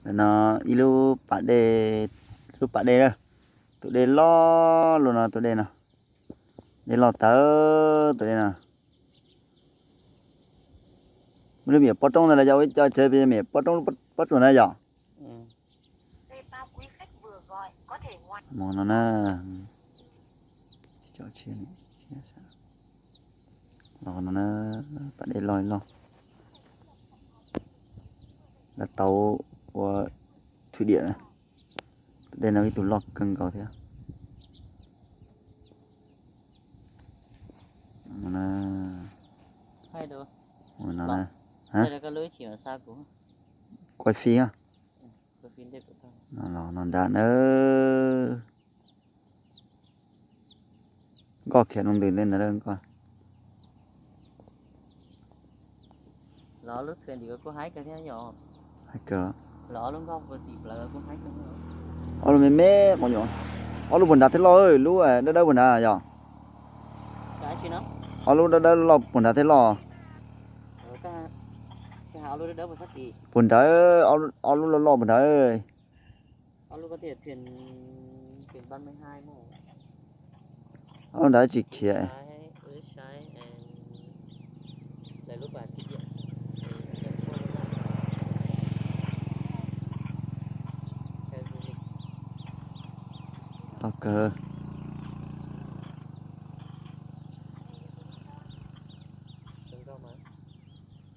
Ntawm no ib lub pas dej, lub pas dej na, tus dej loj loj no, tus dej no, dej loj tawv tus dej no. Muaj lub me nyuam pob roob ntawd los yog ua ib co tsev, me nyuam pob roob pob tsuas ntawd yom. Mus no na. Los no na, pas dej loj loj. Lawv tau ua thwm diam na. Tus dej no ib tug loj kawg nkaus thiab. Ua no na. Quaj fij no nrad na. Nkoj khiav no ntws ntej ntawd nkoj. Hais kawg. Ob lub me me quv nyuam, ob lub puag nrad thiab loj, lub dawb dawb puag nrad yom. Ob lub dawb dawb loj puag nrad thiab loj. Puag nrad, ob lub loj loj puag nrad. Ob lub nrad tsis khiav. Loj kawg.